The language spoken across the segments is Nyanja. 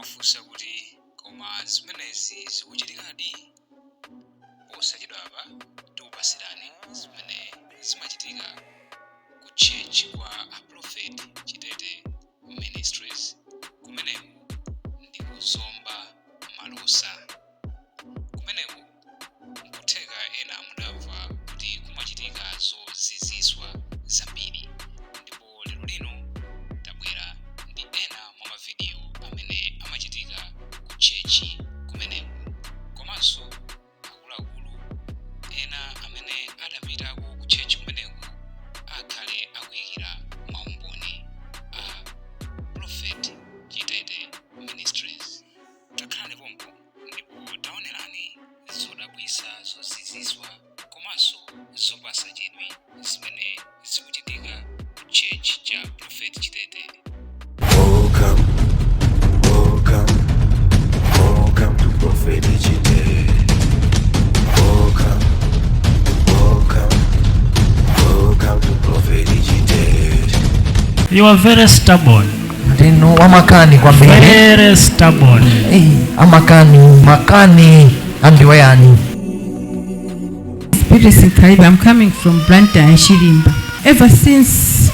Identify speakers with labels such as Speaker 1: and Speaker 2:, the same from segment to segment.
Speaker 1: Nkumafunsa kuti koma zimenezi zikuchitikadi? Posachedwapa tikupasirani zimene zimachitika ku church kwa a Prophet Chitete Ministries. Kumeneku ndi ku Zomba Malosa. Kumeneku nkutheka ena mudamva kuti kumachitika zoziziswa zambiri, ndipo lero lino tabwera ndi ena mwa mavidiyo amene amachitika ku church kumeneku, komanso akuluakulu ena amene adapitako ku church kumeneku akhale akuyikira maumboni a Prophet Chitete Ministries. Takhalani pompo ndipo taonerani zodabwisa, zoziziswa komanso zopasa chidwi zimene zikuchitika ku church cha Prophet Chitete.
Speaker 2: Welcome, welcome, welcome to Prophet Chitete. Welcome, welcome, welcome to Prophet Chitete.
Speaker 3: You are very stubborn.
Speaker 4: Ndinu wamakani kwambiri.
Speaker 3: Very stubborn.
Speaker 4: Eh, amakani makani andiweyani.
Speaker 5: Beatrice Kariba. I'm coming from Blantyre and Shirimba. Ever since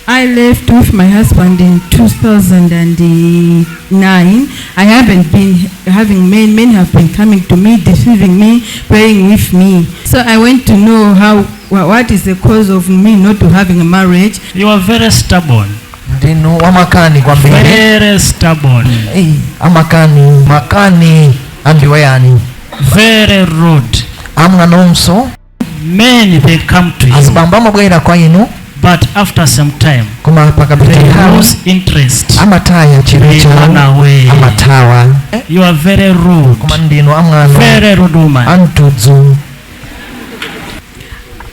Speaker 5: I left with my husband in 2009, I haven't been having men. Men have been coming to me, deceiving me, praying with me. So I want to know what is the cause of me not to having a marriage.
Speaker 3: You are very stubborn.
Speaker 4: Ndinu wamakani kwambiri.
Speaker 3: Very stubborn.
Speaker 4: Eh, amakani makani andiweyani.
Speaker 3: Very rude.
Speaker 4: Amwanonso.
Speaker 3: Men, they come to you.
Speaker 4: Azibambo amabwera kwa inu.
Speaker 3: But after some time,
Speaker 4: koma pakapita
Speaker 3: they
Speaker 4: nthawi,
Speaker 3: lose interest.
Speaker 4: Amataya chidwi
Speaker 3: They
Speaker 4: chawo.
Speaker 3: run away.
Speaker 4: Amathawa.
Speaker 3: You are very rude.
Speaker 4: Koma ndinu amwano.
Speaker 3: Very rude woman.
Speaker 4: Amtudzu.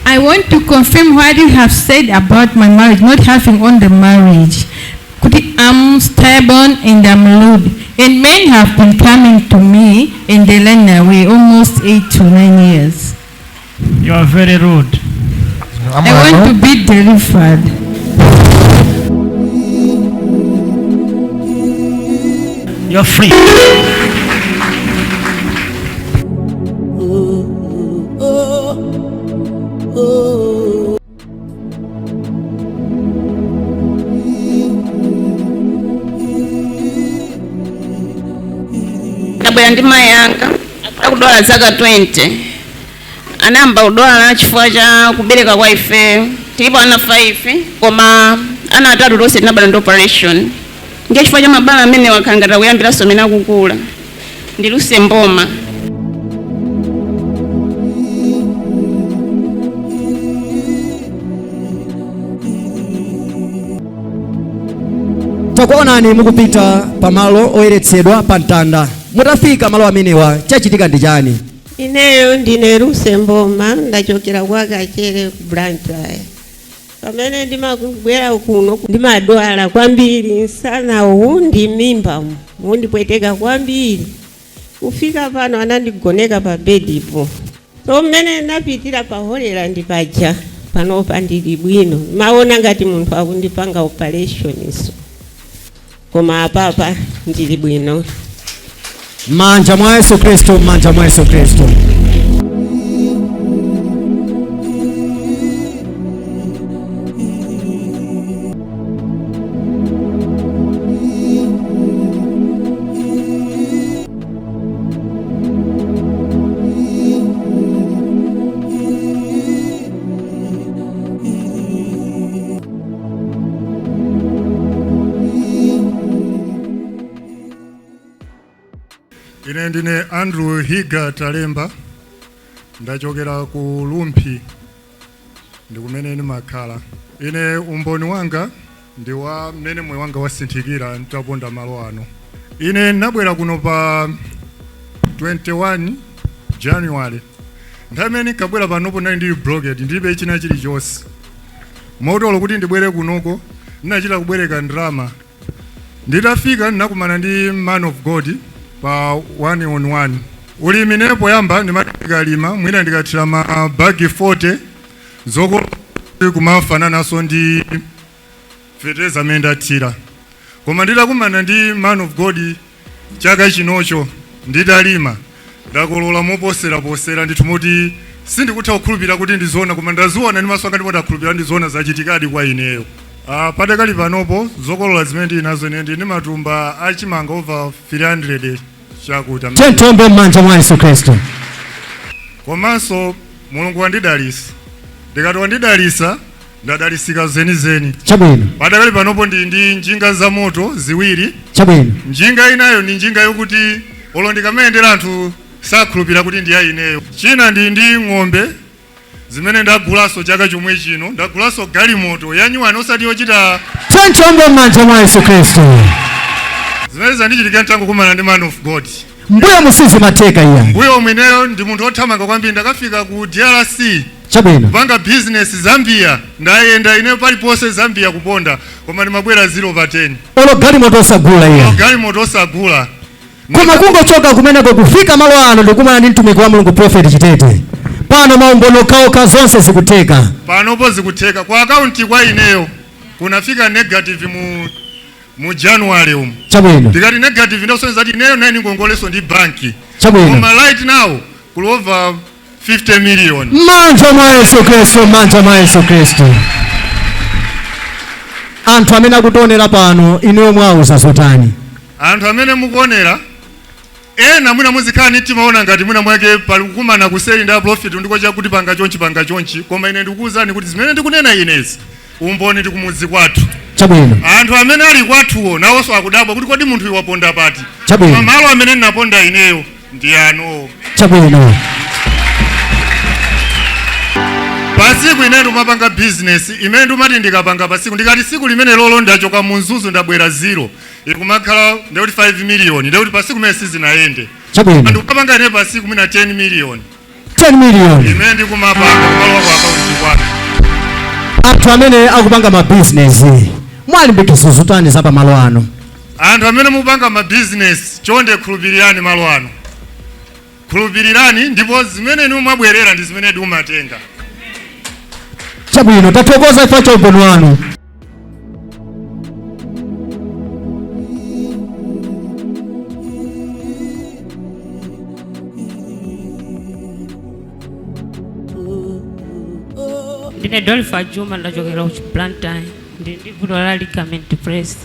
Speaker 5: I want to confirm what you have said about my marriage, not having on the marriage. Kuti I'm stubborn and I'm rude. And men have been coming to me and they run away almost 8 to 9 years.
Speaker 3: You are very rude.
Speaker 5: I want to be delivered.
Speaker 3: You are free.
Speaker 6: Ndabwera ndi mayi anga akudwala zaka 20. Anayamba kudwala chifukwa cha kubereka kwa ife. Tilipo ana 5, koma ana atatu tonse tinabadwa ndi operation. Ndiye chifukwa cha mabala amene wakhangata kuyambiranso amene akukula. Ndi Lucy Mboma.
Speaker 7: Takuonani mukupita pamalo oyeretsedwa pa mtanda. Mutafika malo amenewa, chachitika ndi chani?
Speaker 8: Ineyo ndine Lucy Mboma, ndachokera kwa Kachere ku Blantyre. Pamene ndimabwera kuno ndimadwala kwambiri, msana uwu ndi mimba mundipweteka kwambiri. Kufika pano anandigoneka pa bedipo. So mmene ndapitira pa holera ndipaja panopa ndili bwino, maona ngati munthu akundipanga operation so, koma apapa ndili bwino.
Speaker 7: Manja mwa Yesu Kristo, manja mwa Yesu Kristo.
Speaker 9: Ine ndine Andrew Higa Talemba, ndachokera ku Rumphi, ndi kumene ndimakhala. Ine umboni wanga ndi wa mmene moyo wanga wasinthikira nditaponda malo ano. Ine ndinabwera kuno pa 21 January. Nthawi imene ndinkabwera panopo ndinali ndili blocked, ndilibe china chilichonse. Motolo kuti ndibwere kunoko ndinachita kubwereka ndalama. Nditafika ndinakumana ndi man of God pa 1 on 1. Ulimi ne poyamba ndimati ndikalima, mwina ndikathira ma bagi 40 zokolola kumafanananso ndi fetereza amene ndathira. Koma nditakumana ndi man of God Chaka chinocho ndidalima ndakolola moposeraposera ndithu moti sindikutha kukhulupirira kuti ndizoona, koma ndaziona ndi maso anga ndipo ndakhulupirira ndizoona zachitikadi kwa ineyo. Padakali panopo zokolola zimene ndili nazo ine ndi matumba achimanga over 300 chakuta.
Speaker 7: Tiombe m'manja mwa Yesu Khristu.
Speaker 9: Komanso Mulungu wandidalisa. Ndikati wandidalisa, ndadalisika zenizeni.
Speaker 7: Chabwino.
Speaker 9: Padakali panopo ndi ndi njinga za moto ziwiri.
Speaker 7: Chabwino.
Speaker 9: Njinga inayo ndi njinga yokuti olo ndikamayendera anthu sakhulupirira kuti ndi ya ineyo. China ndi ndi ng'ombe zimene ndagulaso chaka chomwe chino, ndagulaso galimoto yanyuwani osati yochita.
Speaker 7: Tiombe m'manja mwa Yesu Khristu.
Speaker 9: Zimene zandichitikira ntangokumana ndi man of God.
Speaker 7: Mbuya musizi mateka iya.
Speaker 9: Mbuyo mweneyo ndi munthu othamanga kwambiri, ndakafika ku DRC.
Speaker 7: Chabwino.
Speaker 9: Kupanga business Zambia, ndayenda ineyo paliponse Zambia kuponda, koma ndimabwera 0 pa 10.
Speaker 7: Olo galimoto osagula iya.
Speaker 9: Galimoto osagula.
Speaker 7: Koma kungochoka kumeneko kufika malo ano ndikumana ndi mtumiki wa Mulungu Prophet Chitete. Pano maumbono okhaokha, zonse zikutheka.
Speaker 9: Panopo zikutheka. Kwa akaunti kwa ineyo kunafika negative mu January umu.
Speaker 7: Chabwino.
Speaker 9: Ndikati negative ndosonyeza kuti ineyo nayi ngongoleso ndi banki.
Speaker 7: Chabwino.
Speaker 9: Koma right now kuli over 50 million.
Speaker 7: M'manja mwa Yesu Khristu, m'manja mwa Yesu Khristu. Anthu amene akutionera pano, inuyo mwauza zotani?
Speaker 9: Anthu amene mukuonera, ena mwina muzikhala ni timaona ngati mwina mwake pali kukumana kuseri ndi aprofeti ndiko chakuti panga chonchi, panga chonchi, koma ine ndikuwuzani kuti zimene ndikunena inezi umboni ndi kumudzi kwathu.
Speaker 7: Chabwino.
Speaker 9: Anthu amene ali kwathuwo nawonso akudabwa kuti kodi munthu iwaponda pati.
Speaker 7: Chabwino.
Speaker 9: Koma malo amene ndinaponda ineyo ndi ano.
Speaker 7: Chabwino.
Speaker 9: Pasiku ine ndimapanga business imene ndimati ndikapanga pasiku, ndikati siku limene lolo ndachoka mu Mzuzu ndabwera 0, ikumakhala ndekuti 5 million, ndekuti pasiku imene sizinayende.
Speaker 7: Chabwino.
Speaker 9: Ndikupanga ine pasiku mwina 10 million.
Speaker 7: 10 million.
Speaker 9: Imene ndikumapanga kumalowa kwa akaunti kwake.
Speaker 7: Anthu amene akupanga mabizinesi, mwalimbikitsa zotani za pamalo ano?
Speaker 9: Anthu amene mupanga mabizinesi, chonde khulupirirani malo ano, khulupirirani, ndipo zimene inu mwabwerera ndi zimene ndimatenga.
Speaker 7: Chabwino, tathokoza ifa cha umboni wanu.
Speaker 10: Ndine Dolpha Juma, ndachokera ku Blantyre, ndi ndi vuto la ligament press.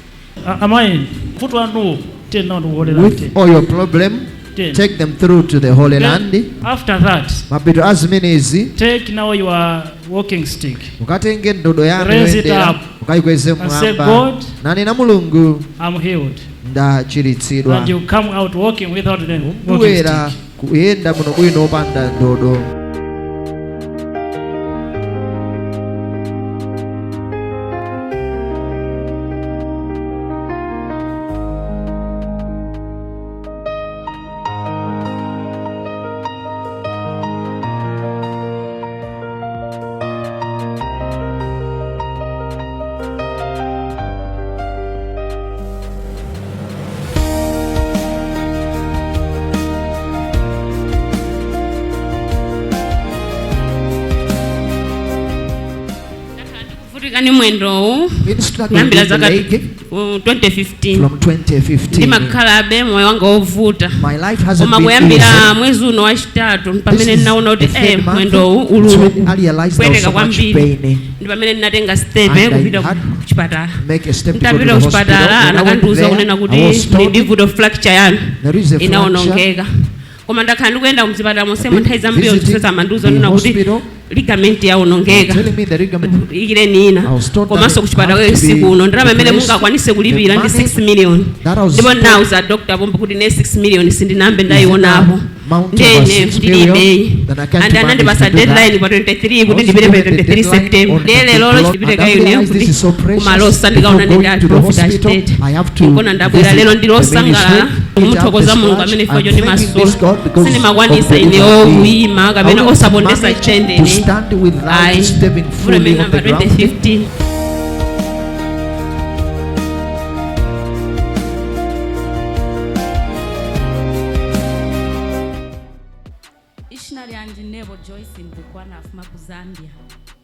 Speaker 3: Amayi, vuto lanu tena ndikukolera.
Speaker 4: With all your problem,
Speaker 3: Ten.
Speaker 4: take them through to the Holy Land.
Speaker 3: After that,
Speaker 4: Mapeto a zimenezi,
Speaker 3: take now your walking stick.
Speaker 4: Mukatenge ndodo yanu
Speaker 3: Raise it
Speaker 4: yoyendera,
Speaker 3: up
Speaker 4: mukayikweze
Speaker 3: and say,
Speaker 4: mwamba
Speaker 3: "God,
Speaker 4: nanena Mulungu,
Speaker 3: I'm healed."
Speaker 4: Ndachiritsidwa.
Speaker 3: And you come out walking without the walking
Speaker 4: Kubwera
Speaker 3: stick.
Speaker 4: kuyenda muno bwino opanda ndodo.
Speaker 6: Kuvutika ni mwendowu kuyambira zaka 2015.
Speaker 4: From 2015.
Speaker 6: Ndimakhalabe moyo wanga wovuta,
Speaker 4: My life hasn't
Speaker 6: koma
Speaker 4: been
Speaker 6: kuyambira
Speaker 4: easy.
Speaker 6: mwezi uno wachitatu pamene
Speaker 4: This is
Speaker 6: ndinaona kuti
Speaker 4: the third
Speaker 6: eh,
Speaker 4: month.
Speaker 6: mwendowu
Speaker 4: It's when
Speaker 6: ululu
Speaker 4: I realized there was
Speaker 6: kupweteka
Speaker 4: so much
Speaker 6: kwambiri,
Speaker 4: pain.
Speaker 6: ndi pamene ndinatenga step
Speaker 4: And I
Speaker 6: kupita
Speaker 4: had
Speaker 6: ku chipatala.
Speaker 4: make a step to go to
Speaker 6: Nditapita
Speaker 4: the
Speaker 6: ku
Speaker 4: hospital.
Speaker 6: chipatala,
Speaker 4: When I went
Speaker 6: anakandiuza
Speaker 4: there,
Speaker 6: kunena
Speaker 4: I
Speaker 6: kuti
Speaker 4: was told
Speaker 6: ndi vuto fracture yanu
Speaker 4: there is a fracture.
Speaker 6: inaonongeka, koma ndakhala ndikuyenda mzipatala monsemo
Speaker 4: Been
Speaker 6: nthawi zambiri
Speaker 4: visiting
Speaker 6: zonse amandiuza
Speaker 4: the
Speaker 6: kunena kuti
Speaker 4: hospital.
Speaker 6: ligament yaonongeka,
Speaker 4: Telling me the ligament.
Speaker 6: ikileni ina.
Speaker 4: I was told that
Speaker 6: Komanso
Speaker 4: it
Speaker 6: kuchipatala
Speaker 4: had to be
Speaker 6: siku uno ndalama imene
Speaker 4: replaced.
Speaker 6: mungakwanise kulipira
Speaker 4: The
Speaker 6: ndi
Speaker 4: money
Speaker 6: 6 million,
Speaker 4: that I was
Speaker 6: ndipo
Speaker 4: told
Speaker 6: ndinawuza Dr. Pombo kuti ne 6 million sindinambe ndayionapo,
Speaker 4: amount
Speaker 6: ndene
Speaker 4: over 6
Speaker 6: ndilibe.
Speaker 4: million, then I can't
Speaker 6: And
Speaker 4: manage
Speaker 6: anandipasa
Speaker 4: to do that.
Speaker 6: deadline pa 23
Speaker 4: I
Speaker 6: kuti
Speaker 4: was
Speaker 6: ndipite pa
Speaker 4: given the
Speaker 6: 23
Speaker 4: deadline
Speaker 6: September.
Speaker 4: on
Speaker 6: Ndiye lero
Speaker 4: 23,
Speaker 6: ndipite
Speaker 4: and I
Speaker 6: kaine
Speaker 4: realized
Speaker 6: kuti
Speaker 4: this is so precious.
Speaker 6: kumalosa ndikaona
Speaker 4: Before
Speaker 6: ndi
Speaker 4: going to the
Speaker 6: Prophet
Speaker 4: hospital,
Speaker 6: Achitete.
Speaker 4: I have to
Speaker 6: Nkona ndabwera
Speaker 4: visit
Speaker 6: lero
Speaker 4: the
Speaker 6: ndilosangalala
Speaker 4: ministry,
Speaker 6: kumuthokoza
Speaker 4: eat up the
Speaker 6: Mulungu amene
Speaker 4: scratch.
Speaker 6: ifo
Speaker 4: I'm
Speaker 6: ndi
Speaker 4: thanking
Speaker 6: masula
Speaker 4: this God because
Speaker 6: sindimakwanisa
Speaker 4: of the
Speaker 6: ineyo
Speaker 4: delivery.
Speaker 6: kuyima
Speaker 4: I
Speaker 6: kapena
Speaker 4: wouldn't
Speaker 6: osapondesa
Speaker 4: manage
Speaker 6: chendene.
Speaker 4: to stand without
Speaker 6: Ayi.
Speaker 4: stepping
Speaker 6: Vuto
Speaker 4: fully
Speaker 6: imene
Speaker 4: on the
Speaker 6: namba
Speaker 4: ground.
Speaker 6: 2015.
Speaker 10: Ishina lyanje nebo Joyce Mbukwana, afuma ku Zambia.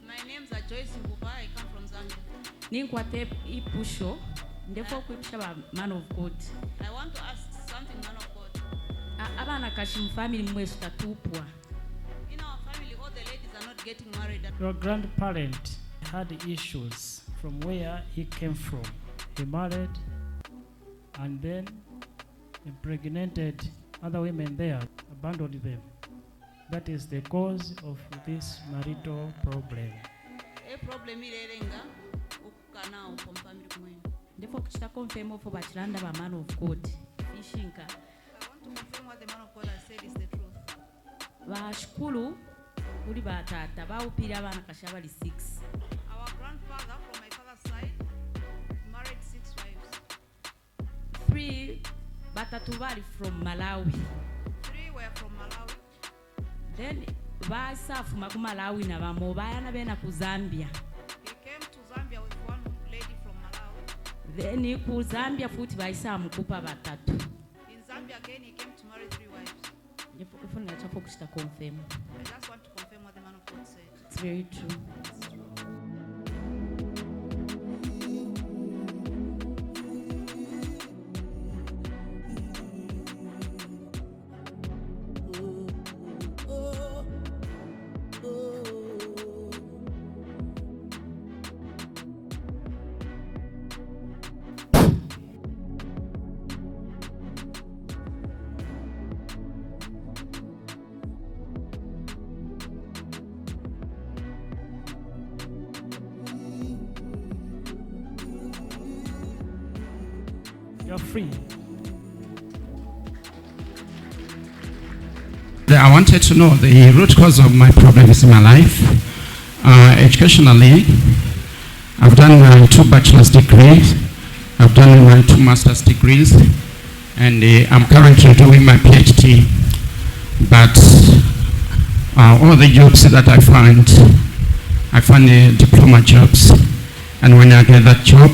Speaker 11: My name's are Joyce Mbupa. I come from Zambia.
Speaker 10: Ninkwate ipusho ndefo kuipusha ba man of God.
Speaker 11: I want to ask something, man of God.
Speaker 10: Abana kashi mu family mwesu tatupwa.
Speaker 11: In our family, all the ladies are not getting married.
Speaker 3: Your grandparent had issues from where he came from. He married and then impregnated other women there, abandoned them. That is the cause of this marital problem.
Speaker 11: E problem ilelenga ukukanaupa mu family mwenu.
Speaker 10: Ndifo kuchita confirm ofo bachilanda ba man of God. Ishinka.
Speaker 11: I want to confirm what the man of God has said is the truth.
Speaker 10: Bashukulu kuli batata baupile abana kasha bali 6.
Speaker 11: Our grandfather from my father's side married 6 wives.
Speaker 10: 3 batatu bali from Malawi.
Speaker 11: 3 were from Malawi.
Speaker 10: Then basafuma ku Malawi na bamo bayana bena ku Zambia.
Speaker 11: He came to Zambia with one lady from Malawi.
Speaker 10: Then ku Zambia futi baisamukupa batatu.
Speaker 11: In Zambia again he came to marry 3 wives.
Speaker 10: Ndifuna chafo kuchita confirm.
Speaker 11: I just want to confirm what the man of God said.
Speaker 10: It's very true.
Speaker 11: It's true.
Speaker 3: You're free.
Speaker 12: I wanted to know the root cause of my problems in my life. Educationally, I've done my 2 bachelor's degrees, I've done my 2 master's degrees, and I'm currently doing my PhD. But all the jobs that I find the diploma jobs. And when I get that job,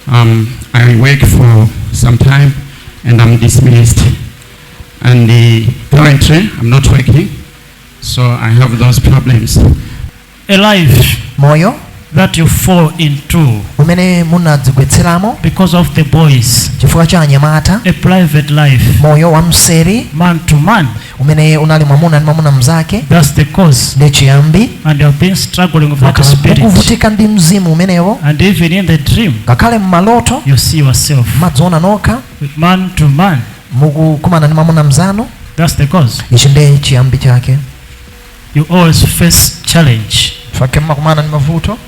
Speaker 12: I work for some time and I'm dismissed. And currently, I'm not working, so I have those problems.
Speaker 3: A life
Speaker 4: moyo
Speaker 3: that you fall into
Speaker 4: umene munadzigwetseramo
Speaker 3: because of the boys,
Speaker 4: chifukwa cha anyamata,
Speaker 3: a private life,
Speaker 4: moyo wa mseri,
Speaker 3: man to man,
Speaker 4: umene unali mwamuna ndi mwamuna mzake.
Speaker 3: That's the cause.
Speaker 4: Ndi chiyambi.
Speaker 3: And you have been struggling with that spirit.
Speaker 4: Mukuvutika ndi mzimu umenewo.
Speaker 3: And even in the dream,
Speaker 4: ngakhale mmaloto,
Speaker 3: you see yourself
Speaker 4: madzoona nokha
Speaker 3: with man to man,
Speaker 4: mukukumana ndi mwamuna mzanu.
Speaker 3: That's the cause.
Speaker 4: Ichi ndi chiyambi chake.
Speaker 3: You always face challenge.
Speaker 4: Fake mmakumana ndi mavuto.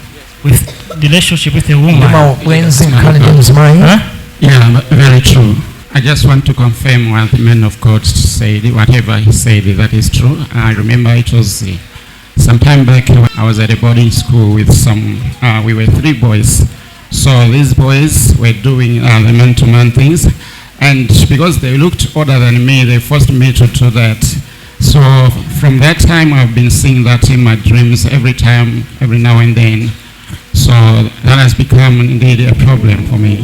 Speaker 3: With relationship with a woman.
Speaker 4: Ndi maubwenzi mkhale ndi mzimayi.
Speaker 3: Huh?
Speaker 12: Yeah, very true. I just want to confirm what the man of God said. Whatever he said, that is true. I remember it was some time back. I was at a boarding school with some, we were 3 boys. So these boys were doing the man-to-man things. And because they looked older than me, they forced me to do that. So from that time, I've been seeing that in my dreams every time, every now and then. So that has become indeed a problem for me.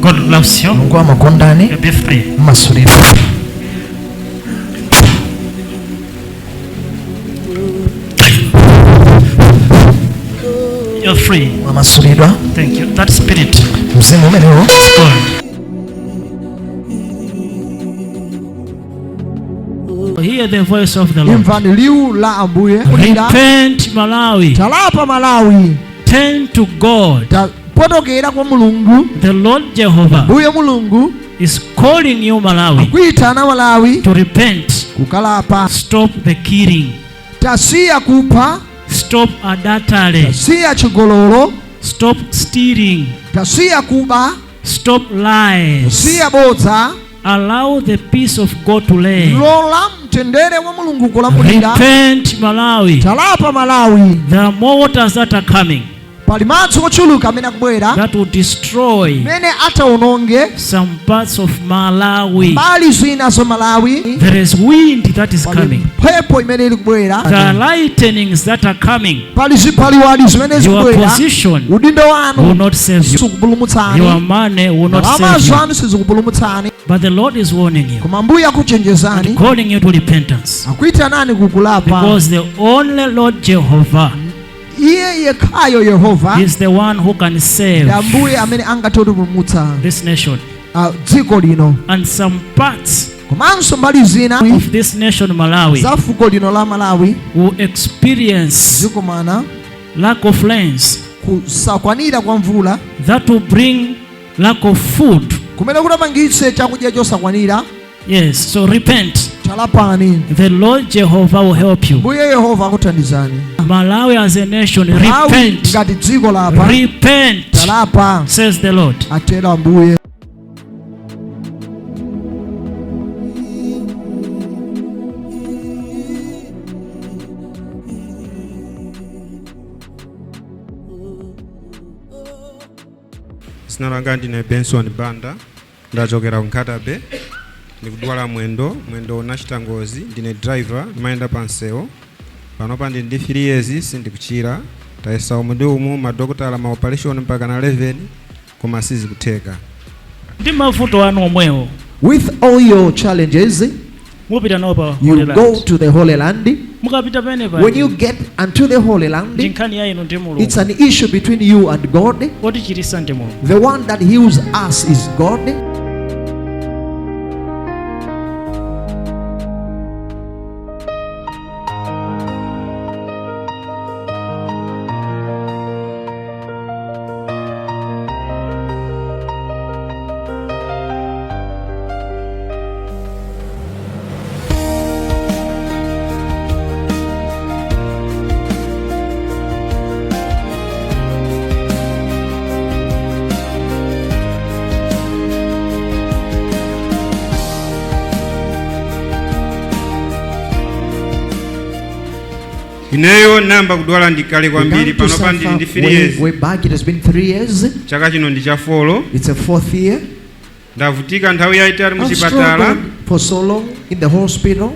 Speaker 3: God loves you.
Speaker 4: Mungu amakondani.
Speaker 3: You'll be free.
Speaker 4: Mmasuliro.
Speaker 3: You're free.
Speaker 4: Mmasulidwa.
Speaker 3: Thank you. That spirit.
Speaker 4: Mzimu umenewo.
Speaker 3: Is gone. Hear the voice of the Lord.
Speaker 13: Imvani liwu la Ambuye.
Speaker 3: Repent, Malawi.
Speaker 13: Talapa Malawi.
Speaker 3: Turn to God.
Speaker 13: Potokera kwa Mulungu.
Speaker 3: The Lord Jehovah
Speaker 13: Mbuye Mulungu
Speaker 3: is calling you, Malawi,
Speaker 13: akuitana Malawi
Speaker 3: to repent.
Speaker 13: Kukalapa.
Speaker 3: Stop the killing.
Speaker 13: Tasiya kupha.
Speaker 3: Stop adultery.
Speaker 13: Tasiya chigololo.
Speaker 3: Stop stealing.
Speaker 13: Tasiya kuba.
Speaker 3: Stop lies.
Speaker 13: Tasiya bodza.
Speaker 3: Allow the peace of God to reign.
Speaker 13: Lola mtendere wa Mulungu kulamulira.
Speaker 3: Repent, Malawi.
Speaker 13: Talapa Malawi.
Speaker 3: There are more waters that are coming.
Speaker 13: Pali madzi ochuluka amene akubwera.
Speaker 3: That will destroy
Speaker 13: Mene ataononge
Speaker 3: some parts of Malawi.
Speaker 13: mbali zina za Malawi.
Speaker 3: There is wind that is
Speaker 13: Pali
Speaker 3: coming.
Speaker 13: mphepo imene ili kubwera.
Speaker 3: There are lightnings that are coming.
Speaker 13: Pali zipaliwali zimene
Speaker 3: Your
Speaker 13: zikubwera.
Speaker 3: position
Speaker 13: Udindo wanu
Speaker 3: will not save you.
Speaker 13: sizikupulumutsani.
Speaker 3: Your money will not
Speaker 13: Ndalama
Speaker 3: save you.
Speaker 13: zanu sizikupulumutsani.
Speaker 3: But the Lord is warning you.
Speaker 13: Koma Ambuye akuchenjezani.
Speaker 3: And calling you to repentance.
Speaker 13: Akuitanani kukulapa.
Speaker 3: Because the only Lord Jehovah
Speaker 13: Iye yekhayo Yehova
Speaker 3: is the one who can save
Speaker 13: ndi Ambuye amene angathe kutipulumutsa
Speaker 3: this nation.
Speaker 13: Dziko lino
Speaker 3: and some parts
Speaker 13: komanso mbali zina
Speaker 3: of this nation Malawi
Speaker 13: za fuko lino la Malawi
Speaker 3: will experience
Speaker 13: zikumana
Speaker 3: lack of rains
Speaker 13: kusakwanira kwa mvula
Speaker 3: that will bring lack of food.
Speaker 13: Kumene kutapangitse chakudya chosakwanira.
Speaker 3: Yes, so repent.
Speaker 13: Talapani.
Speaker 3: The Lord Jehovah will help you.
Speaker 13: Mbuye Yehova akuthandizani.
Speaker 3: Malawi as a nation,
Speaker 13: Malawi
Speaker 3: repent.
Speaker 13: ngati dziko lapa.
Speaker 3: Repent.
Speaker 13: Talapa.
Speaker 3: Says the Lord.
Speaker 13: Atero Ambuye.
Speaker 14: Dzina langa ndine Benson Banda, ndachokera ku Nkhata Bay. Ndikudwala mwendo, mwendo unachita ngozi. Ndine driver, ndimayenda pa msewu. Panopa ndili ndi 3 years sindikuchira. Tayesa umu ndi umu, madokotala, ma operation mpaka na 11, koma sizikutheka.
Speaker 3: Ndi mavuto anu omwewo.
Speaker 13: With all your challenges,
Speaker 3: mupita nawo pa
Speaker 13: you
Speaker 3: Holy
Speaker 13: go
Speaker 3: Land.
Speaker 13: To the Holy Land.
Speaker 3: Mukapita pamene
Speaker 13: When you get unto the Holy Land,
Speaker 3: ndi nkhani ya inu ndi Mulungu.
Speaker 13: It's an issue between you and God.
Speaker 3: Otichiritsa ndi Mulungu.
Speaker 13: The one that heals us is God.
Speaker 14: Ineyo namba kudwala ndikale kwambiri.
Speaker 13: Began to
Speaker 14: Panopa ndili ndi
Speaker 13: suffer
Speaker 14: 3
Speaker 13: way,
Speaker 14: years.
Speaker 13: way back. It has been 3 years.
Speaker 14: Chaka chino ndi cha four.
Speaker 13: It's a fourth year.
Speaker 14: Ndavutika nthawi yayitali
Speaker 13: I've
Speaker 14: muchipatala.
Speaker 13: struggled for so long in the hospital.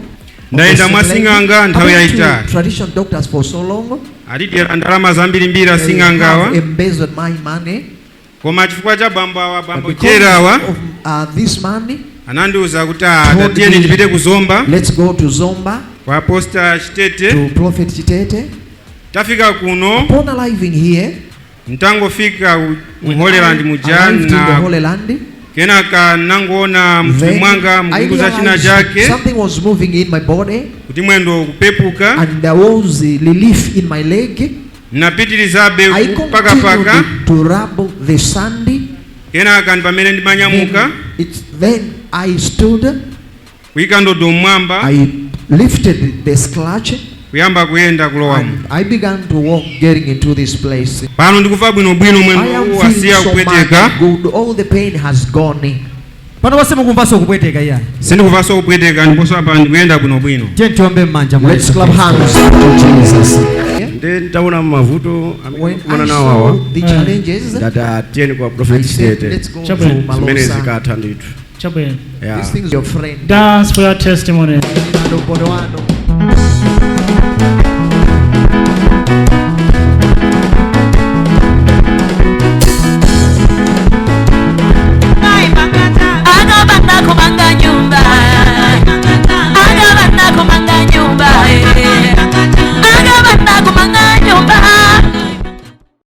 Speaker 14: Ndayenda mwa sing'anga nthawi
Speaker 13: I've been to
Speaker 14: yayitali.
Speaker 13: tradition doctors for so long.
Speaker 14: Atidyera ndalama zambirimbiri
Speaker 13: They
Speaker 14: asing'angawa.
Speaker 13: have embezzled my money.
Speaker 14: Koma chifukwa cha bambo awa, bambo
Speaker 13: But because
Speaker 14: Jerawa,
Speaker 13: of this man,
Speaker 14: anandiwuza kuti, "Ah,
Speaker 13: told
Speaker 14: tatiyeni
Speaker 13: me,
Speaker 14: ndipite ku Zomba
Speaker 13: let's go to Zomba
Speaker 14: kwa Apostle Chitete."
Speaker 13: To Prophet Chitete.
Speaker 14: Tafika kuno,
Speaker 13: Upon arriving here,
Speaker 14: ntangofika mu Holy Land muja,
Speaker 13: arrived in the
Speaker 14: na
Speaker 13: Holy Land,
Speaker 14: kenaka nangoona mthupi
Speaker 13: then
Speaker 14: mwanga
Speaker 13: I
Speaker 14: mkukuza china
Speaker 13: realized
Speaker 14: chake
Speaker 13: something was moving in my body,
Speaker 14: kuti mwendo kupepuka.
Speaker 13: And there was a relief in my leg.
Speaker 14: Napitirizabe
Speaker 13: I
Speaker 14: paka paka.
Speaker 13: continued to rub the sand.
Speaker 14: Kenaka ndi pamene ndimanyamuka
Speaker 13: Then I stood.
Speaker 14: Kuyika ndodo mmwamba.
Speaker 13: I lifted the scratch.
Speaker 14: Kuyamba kuyenda kulowamo.
Speaker 13: And I began to walk, getting into this place.
Speaker 14: Pano ndikufa bwinobwino,
Speaker 13: I
Speaker 14: mwendo
Speaker 13: am
Speaker 14: uwu
Speaker 13: feeling
Speaker 14: wasiya
Speaker 13: so much
Speaker 14: kupweteka.
Speaker 13: good. All the pain has gone.
Speaker 7: Pano pasimukumvanso kupweteka iyayi?
Speaker 14: Sindikuvanso kupweteka, ndiponso apa ndikuyenda bwinobwino.
Speaker 7: Tiye tiombe m'manja mwa
Speaker 13: Let's
Speaker 7: Yesu
Speaker 13: clap
Speaker 7: Khristu.
Speaker 13: hands to Jesus.
Speaker 15: Ndi ntaona mavuto amene
Speaker 13: When
Speaker 15: kumana
Speaker 13: I
Speaker 15: nawo
Speaker 13: saw
Speaker 15: awa,
Speaker 13: the challenges,
Speaker 15: ndati tiyeni kwa Prophet
Speaker 13: I said,
Speaker 15: Chitete.
Speaker 13: let's go to
Speaker 3: Chabwino.
Speaker 15: Zimene
Speaker 13: Malosa.
Speaker 15: zikatha ndithu.
Speaker 3: Chabwino.
Speaker 15: Yeah.
Speaker 13: These things, your friend.
Speaker 3: Dance for your testimony.
Speaker 13: Ndopono wano.